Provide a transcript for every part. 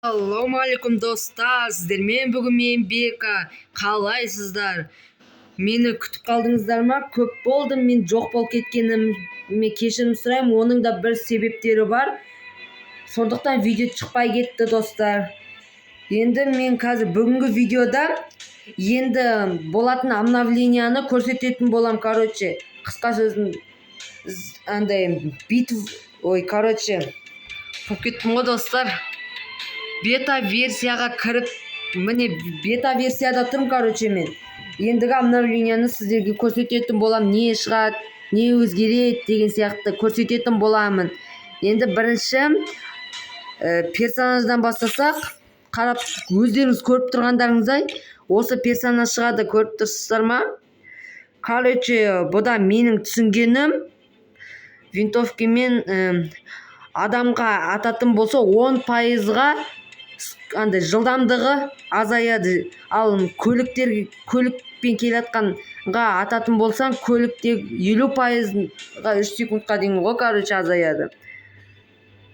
Ассалаумағалейкум, достар! Сіздермен бүгін мен, Бека. Қалайсыздар? Мені күтіп қалдыңыздар ма? Көп болды мен жоқ болып кеткеніме кешірім сұраймын. Оның да бір себептері бар, сондықтан видео шықпай кетті, достар. Енді мен қазір бүгінгі видеода енді болатын обновленияны көрсететін болам. Короче, қысқа сөзін андай битв, ой, короче, болып кеттім ғой, достар. Бета версияға кіріп, міне, бета версияда тұрмын. Короче, мен ендігі обновленияны сіздерге көрсететін боламын, не шығады, не өзгереді деген сияқты көрсететін боламын. Енді бірінші персонаждан бастасақ, қарап өздеріңіз көріп тұрғандарыңыздай, осы персонаж шығады, көріп тұрсыздар ма? Короче, бұда менің түсінгенім, винтовкамен адамға ататын болса, 10 пайызға андай жылдамдығы азаяды. Ал көліктер, көлікпен келе жатқанға ататын болсаң, көлікте 50 пайызға 3 секундқа дейін ғой, короче, азаяды.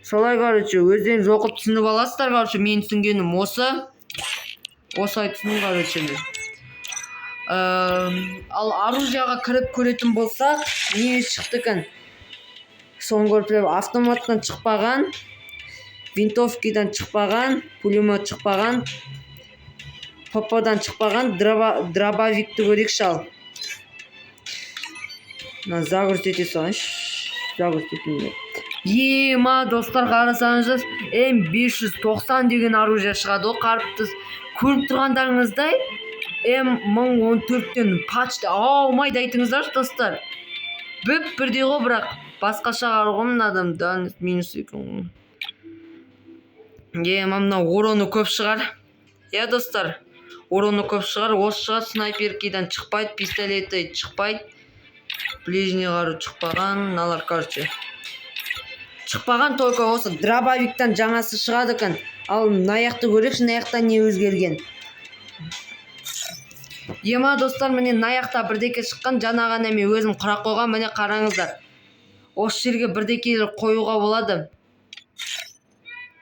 Солай, короче, өздеріңіз оқып түсініп аласыздар. Короче, менің түсінгенім осы, осылай түсіндім, короче, мен. Ал оружияға кіріп көретін болсақ, не шықты екен, соны көріп. Автоматтан шықпаған, винтовкадан шықпаған, пулемет шықпаған, ПП-дан шықпаған. Дробовикті көрейікші. Ал мына загруз ете салайыншы, загруз етейін. Ема, достар, қарасаңыздар, М 590 деген оружие шығады ғой. Қарып көріп тұрғандарыңыздай, М 1014-тен почти аумайды. Айтыңыздаршы, достар, бүп бірдей ғой, бірақ басқаша қару ғой. Мынадан дальность минус екен ғой. Ема, мына уроны көп шығар, иә, достар, уроны көп шығар, осы шығар. Снайперкидан шықпайды, пистолеті шықпайды, ближний қару шықпаған. Мыналар, короче, шықпаған, только осы дробовиктан жаңасы шығады екен. Ал мына жақты көрейікші, мына жақта не өзгерген? Ема, достар, міне, мына жақта бірдеке шыққан, жаңа ғана мен өзім құрап қойған. Міне, қараңыздар, осы жерге бірдекелер қоюға болады.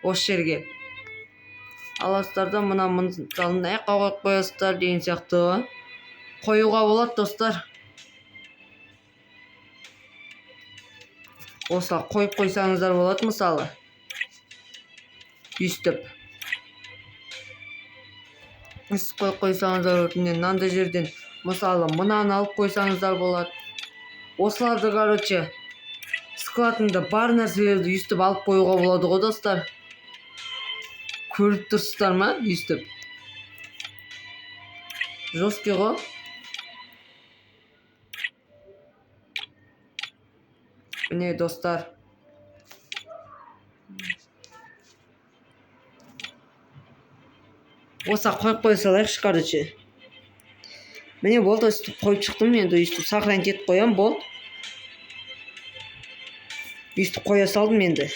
Осы жерге аласыздар да, мына мысалы, мына жаққа қойып қоясыздар деген сияқты қоюға болады, достар. Осылай қойып қойсаңыздар болады, мысалы, өйстіп қойып қойсаңыздар болады. Міне, мынандай жерден, мысалы, мынаны алып қойсаңыздар болады. Осыларды, короче, складында бар нәрселерді өйстіп алып қоюға болады ғой, достар. Көріп тұрсыздар ма? Өйстіп жесткий ғой. Міне, достар, осылай қойып қоя салайықшы. Короче, міне, болды, өйстіп қойып шықтым. Енді өйстіп сохранить етіп қоямын. Болды, өйстіп қоя салдым. Енді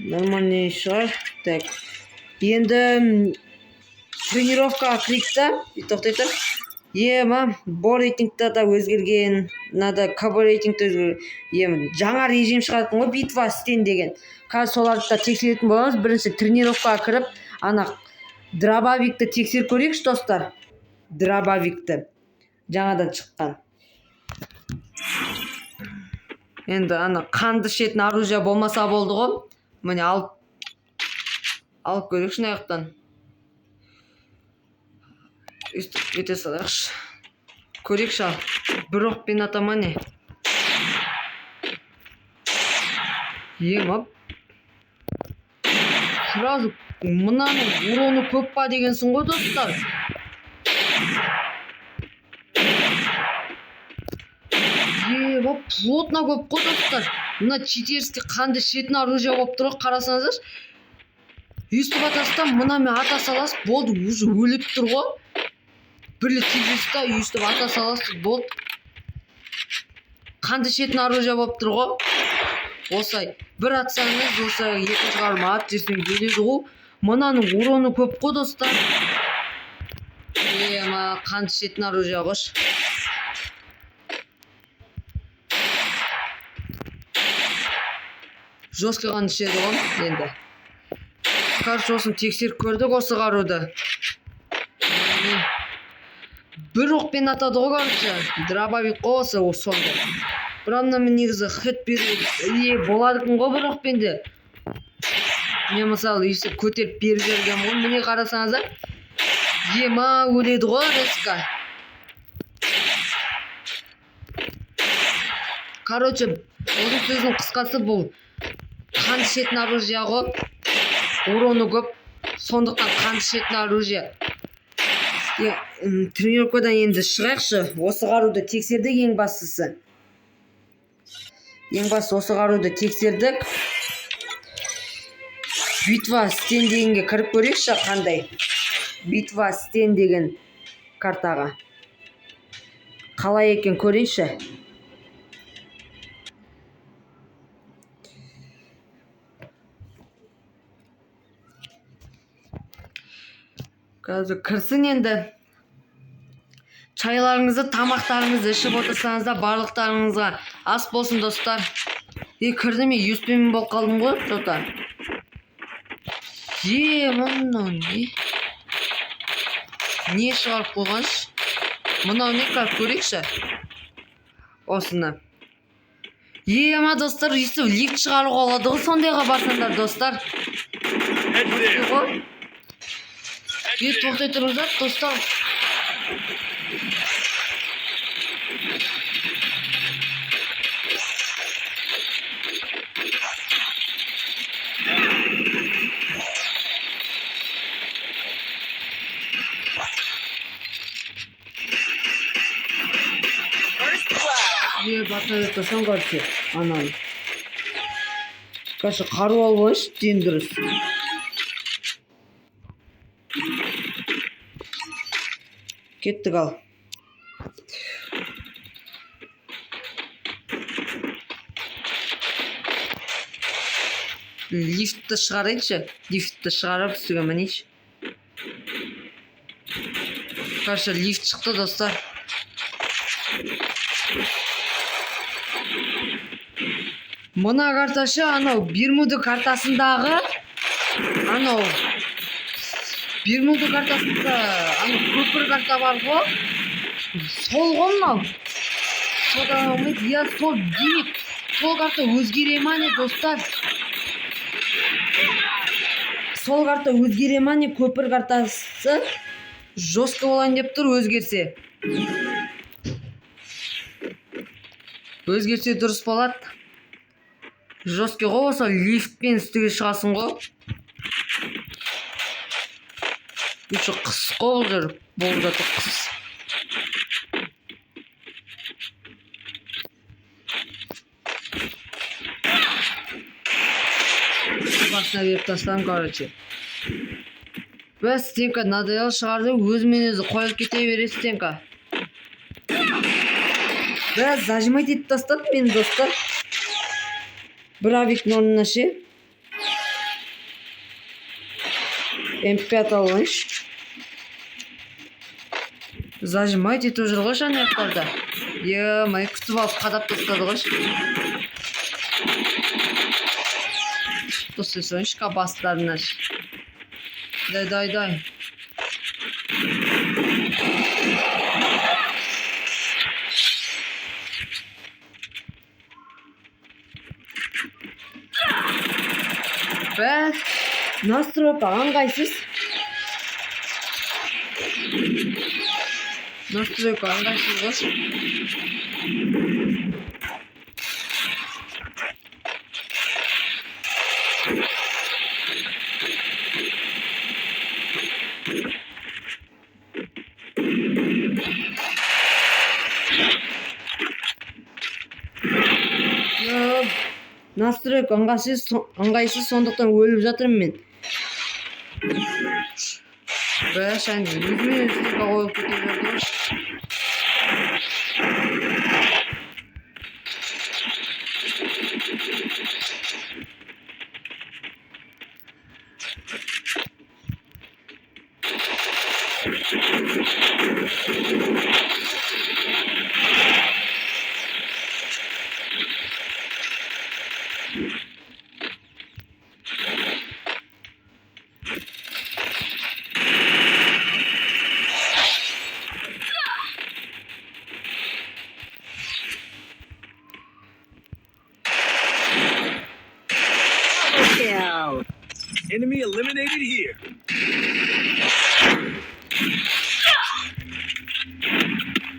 нормальный шығар. Так, енді тренировкаға кірейік та. Тоқтай тұр. Ема, бо рейтингта да өзгерген, мынада КБ рейтингте өзгерген. Жаңа режим шығатын ғой, битва стен деген. Қазір соларды да тексеретін боламыз. Бірінші тренировкаға кіріп, ана дробовикті тексеріп көрейікші, достар. Дробовикті, жаңадан шыққан. Енді ана қанды ішетін оружие болмаса болды ғой. Міне, алып көрейікші. Мына жақтан өйстіп ете салайықшы, көрейікші. Ал бір оқпен ата ма, не? Ема, сразу мынаның уроны көп па дегенсің ғой, достар. Ема, плотно көп қой, достар. Мына читерский, қанды ішетін оружие болып тұр ғой. Қарасаңыздаршы, өйстіп атасыз да, мынамен ата саласыз, болды, уже өліп тұр ғой. Бір рет тигізесіз да, өйстіп ата саласыз, болды. Қанды ішетін оружие болып тұр ғой. Осылай бір атсаңыз, осылай екінші қарым атып жіберсең, өледі ғой. Мынаның уроны көп қой, достар. Ема, қанды ішетін оружие қойшы. Жестко қан ішеді ғой енді. Короче, осыны тексеріп көрдік осы қаруды. Бір оқпен атады ғой, короче. Дробовик қой осы сондай. Бірақ мына мен негізі хит беру болады екен ғой бір оқпен де. Мен мысалы өйстіп көтеріп беріп жібергенмін ғой. Міне қарасаңыздар. Ема өледі ғой резко. Короче, оның сөзінің қысқасы бұл қан ішетін оружие ғой. Уроны көп. Сондықтан қан ішетін оружие. Тренировкадан енді шығайықшы. Осы қаруды тексердік ең бастысы. Ең бастысы осы қаруды тексердік. Битва стен дегенге кіріп көрейікші қандай. Битва стен деген картаға. Қалай екен көрейінші. Қазір кірсін енді. Чайларыңызды, тамақтарыңызды ішіп отырсаңыздар, барлықтарыңызға ас болсын, достар. Кірді ме, юспен болып қалдым ғой, что-то. Мынау не? Не шығарып қойғаншы? Мынау не, қазір көрейікші. Осыны. Ема, достар, өйстіп лифт шығаруға болады ғой, сондайға барсаңдар, достар. Ғой. Тоқтай тұрыңыздар, достар. Басына беріп тұрсам, короче, ананы. Короче, қару алып алайыншы, ден дұрыс. Кеттік ал. Лифтті шығарайыншы. Лифтті шығарып үстіге мінейінші. Короче, лифт шықты, достар. Мына карташы анау Бермуда картасындағы анау Бермуда картасында анау көпір карта бар ғой. Сол ғой мынау. Содан алмайды. Я сол демек, сол карта өзгере ма не, достар? Сол карта өзгере ма не, көпір картасы жестко болайын деп тұр өзгерсе. Өзгерсе дұрыс болады. Жестко ғой, осы лифтпен үстіге шығасың ғой. Еще қыс қой бұл жер, болып жатыр қыс. Басына беріп тастадым, короче. Бәс, стенка надоел шығарды, өзімен өзі қойылып кете береді стенка. Бәс, зажимать етіп тастады мені, достар. Бір авиктің орнына ше. М5 алайыншы. Зажимать етіп жүр ғой ана жақтарда. Е-май, күтіп алып қадап тастады ғой. Тостай салайыншы бастарына. Дай, дай, дай. Бәс, настройка ыңғайсыз. Настройка ыңғайсыз ғой. Настройка ыңғайсыз, сондықтан өліп жатырмын мен. Бәш, әне, өзімен өзі қойып кете берді ғой. Kill. Enemy eliminated here.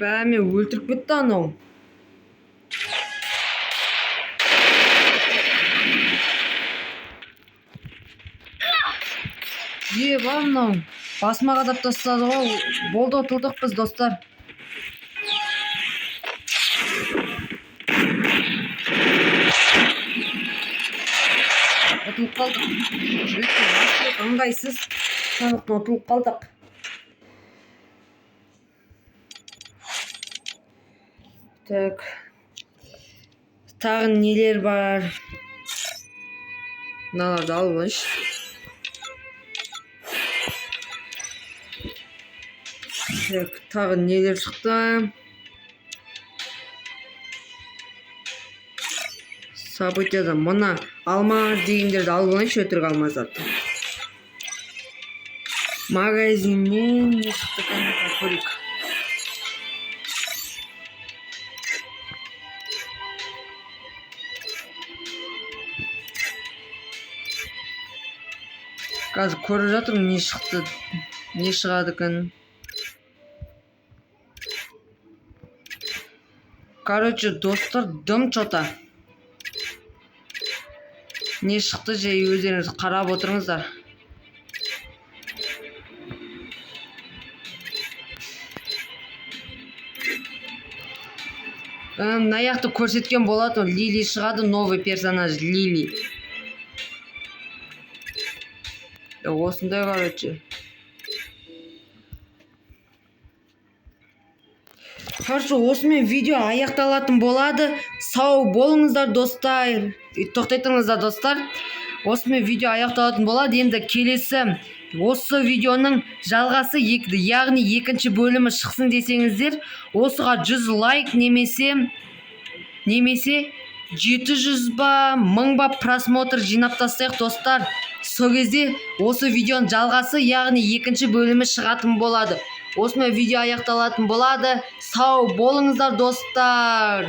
Бә, мен өлтіріп кетті анау. Е, бар мынау. Басыма қадап тастады ғой. Болды, ұтылдық біз, достар. Ұтылып қалдық. Өте вообще ыңғайсыз. Сондықтан ұтылып қалдық. Так. Тағы нелер бар? Мыналарды алып алайыншы. Так, тағы нелер шықты? Событияда мына алма дегендерді алып алайыншы, өтірік алмаздарды. Магазиннен не шықты екен, көрейік. Қазір көріп жатырмын, не шықты, не шығады екен. Короче, достар, дым чё-то. Не шықты, жай өздеріңіз қарап отырыңыздар. Мына жақты көрсеткен болатын, Лили шығады, новый персонаж Лили. Осындай, короче. Хорошо, осымен видео аяқталатын болады. Сау болыңыздар, достар. Тоқтай тұрыңыздар, достар. Осымен видео аяқталатын болады. Енді келесі осы видеоның жалғасы, яғни екінші бөлімі шықсын десеңіздер, осыға 100 лайк немесе 700 ба, 1000 ба просмотр жинап тастайық, достар. Сол кезде осы видеоның жалғасы, яғни екінші бөлімі шығатын болады. Осымен видео аяқталатын болады. Сау болыңыздар, достар.